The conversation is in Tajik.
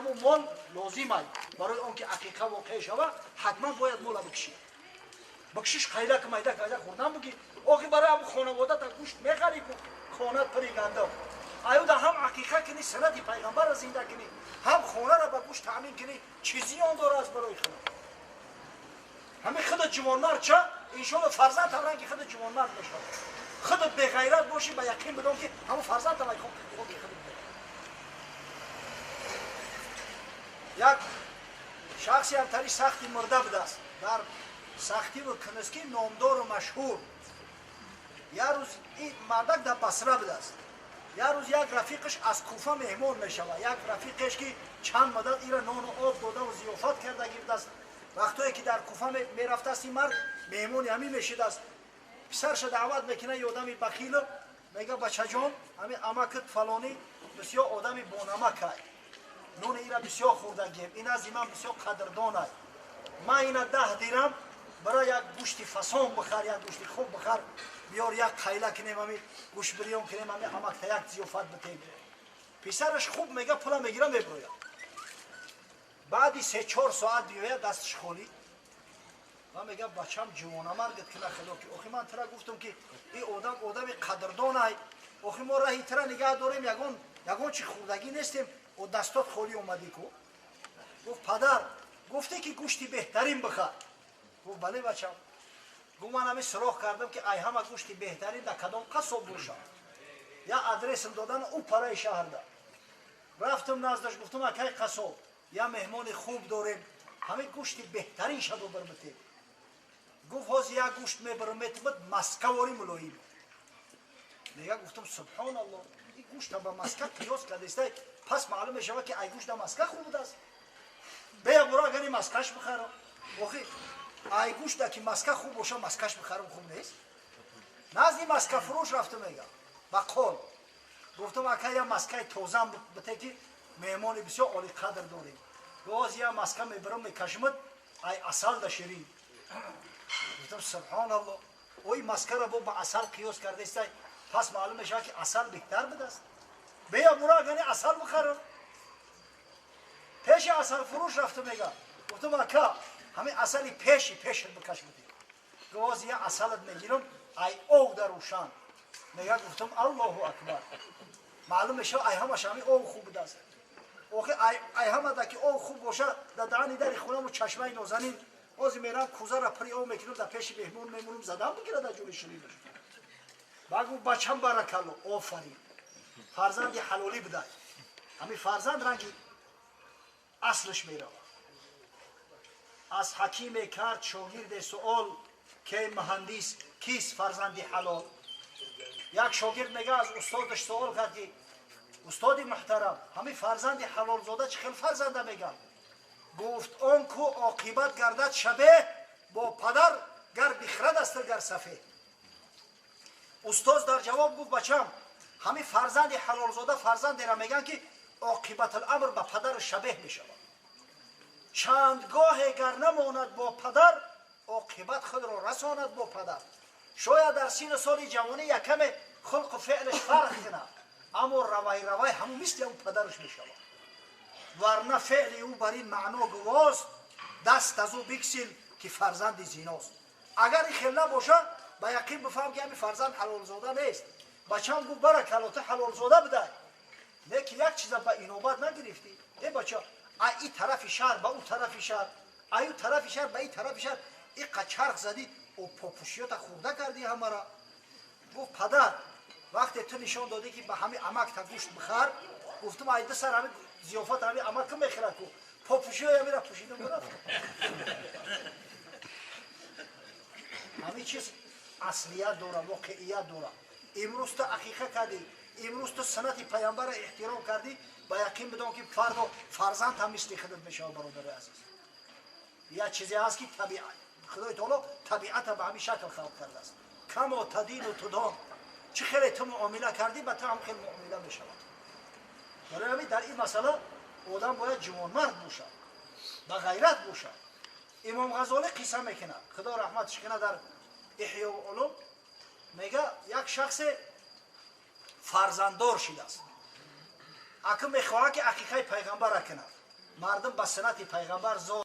ҳамун мол лозим ай. Барои он ки ақиқа воқеъ шава, ҳатман бояд мола бикшӣ. Бикшиш қайла ки майда қайла хӯрдан буги. Охи барои ҳамун хонавода та гӯшт мехарӣ ку хонат пури гандум. Аюда ҳам ақиқа кунӣ, суннати пайғамбарро зинда кунӣ, ҳам хонаро ба гӯшт таъмин кунӣ, чӣ зиён дора аз барои худо? Ҳамин худат ҷувонмард ша, иншоалло фарзанд ҳам ранги худат ҷувонмард мешавад. Худат беғайрат бошӣ, ба яқин бидон ки ҳамун фарзанд ҳам хоки худат мешавад. Як шахси ҳам тари сахти мурда будааст, дар сахтиву кунискӣ номдору машҳур. Як рӯз ин мардак дар Басра будааст. Як рӯз як рафиқаш аз Куфа меҳмон мешавад. Як рафиқеш ки чанд муддат ира нону об додаву зиёфат карда гирдааст. Вақтое ки дар Куфа мерафтааст, ин мард меҳмони ҳамин мешидааст. Писарша даъват мекунад, ё одами бахилу мега: бачаҷон, ҳамин амакат фалонӣ бисёр одами бонамакай, нони ира бисёр хӯрдагием, ин аз ман бисёр қадрдонай, ман ина 10 дирам бара як гӯшти фасон бихар, як гӯшти хуб бихар, биёр як қайла кунем, ҳамин гӯшт бирён кунем, ҳамин амакта як зиёфат битем. Писараш хуб мега, пула мегира, мебирояд. Баъди 3-4 соат биёяд, дасташ холӣ. Ман мегам: бачам, ҷувонамаргат кина худо ки охи ман тира гуфтам ки ин одам одами қадрдонай, охи мо раҳи тира нигаҳ дорем, ягон чи хӯрдагӣ нестем, о дастот холӣ омадӣ ку. Гуфт: падар, гуфте ки гӯшти беҳтарин бихар. Гуфт: бале, бачам. Гуфт: ман ҳамин суроғ кардам ки ай ҳама гӯшти беҳтарин дар кадом қассоб бошад. Як адресам додан, ӯ параи шаҳрда. Рафтам наздаш, гуфтам: акай қассоб, як меҳмони хуб дорем, ҳамин гӯшти беҳтарин шабо бар битем. Гуфт: ҳозир як гӯшт мебарам, метимад, маскавори мулоим. Мега, гуфтам: субҳоналло, ин гӯшта ба маска қиёс кардестай, пас маълум мешавад ки ай гӯшт дар маска хуб будааст. Бея буро, агар ин маскаш бихарам. Охи ай гӯшта ки маска хуб боша, маскаш бихарам хуб нест. Назди маскафурӯш рафтам, мега, ба қол гуфтам: ака, як маскаи тозам бите ки меҳмони бисёр олиқадр дорем. Гоҳ як маска мебарам, мекашмад, ай асал да ширин. Гуфтам: субҳоналло, ой маскара бо ба асал қиёс кардестай, пас маълум мешавад ки асал беҳтар будааст. Бея буро, агани асал бихарам. Пеши асалфурӯш рафтам, мега, гуфтам: ака, ҳамин асали пеши пешат бикаш бидем. Гоҳ як асалат мегирам, ай ов дар рӯшан. Мега, гуфтам: аллоҳу акбар, маълум мешавад ай ҳамаш ҳамин ов хуб будааст. Охи ай ҳамада ки ов хуб боша, дар даҳани дари хонаму чашмаи нозанин ҳозир мерам, кӯзара пури ов мекунам, дар пеши меҳмон мемонам, задам бигира дар ҷоли ширинаш. Баъд гуфт: бачам, баракалло, офарин, фарзанди ҳалолӣ будай. Ҳамин фарзанд ранги аслаш меравад. Аз ҳакиме кард шогирде суол, ке муҳандис, кист фарзанди ҳалол? Як шогирд мега аз устодаш суол кард ки устоди муҳтарам, ҳамин фарзанди ҳалолзода чӣ хел фарзанда мегам? Гуфт: он ку оқибат гардад шабеҳ бо падар, гар бихрад аст, гар сафед. Устоз дар ҷавоб гуфт: бачам, ҳамин фарзанди ҳалолзода фарзандеро мегӯянд ки оқибатуламр ба падар шабеҳ мешавад. Чандгоҳе гар намонад бо падар, оқибат худро расонад бо падар. Шояд дар сину соли ҷавонӣ якаме хулқу феълаш фарқ кунад, аммо равай равай ҳамун мисли ҳамун падараш мешавад. Варна феъли ӯ бар ин маъно гувост, даст аз ӯ биксил ки фарзанди зиност. Агар ин хел набошад, ба яқин бифаҳм ки ҳамин фарзанд ҳалолзода нест. Бачам гуфт: баракалло, ту ҳалолзода будай, не ки як чиза ба инобат нагирифтӣ. Э бача, ай и тарафи шаҳр ба ӯ тарафи шаҳр, ай ӯ тарафи шаҳр ба и тарафи шаҳр, иқа чарх задӣ, о попушиёта хӯрда кардӣ ҳамара. Гуфт: падар, вақте ту нишон додӣ ки ба ҳамин амакта гӯшт бихар, гуфтам ай ду сар ҳамин зиёфат ҳамин амак ки мехӯрад ку, попушиёи ҳамира пӯшидам бурафтам. Ҳамин чиз аслият дора, воқеият дора. Имрӯз ту ақиқа кардӣ, имрӯз ту суннати паямбарро эҳтиром кардӣ, ба яқин бидон ки фардо фарзанд ҳам мисли худат мешавад. Бародари азиз, як чизе ҳаст ки худои таоло табиата ба ҳамин шакл халқ кардааст. Камо тадину тудон, чӣ хеле ту муомила кардӣ, ба ту ҳам хел муомила мешавад. Барои ҳамин дар ин масъала одам бояд ҷавонмард бошад, ба ғайрат бошад. Имом Ғазолӣ қисса мекунад, худо раҳматш кунад, дар Иҳё улум мега: як шахсе фарзанддор шидааст, акн мехоҳад ки ақиқаи пайғамбарра кунад. Мардум ба суннати пайғамбар зор.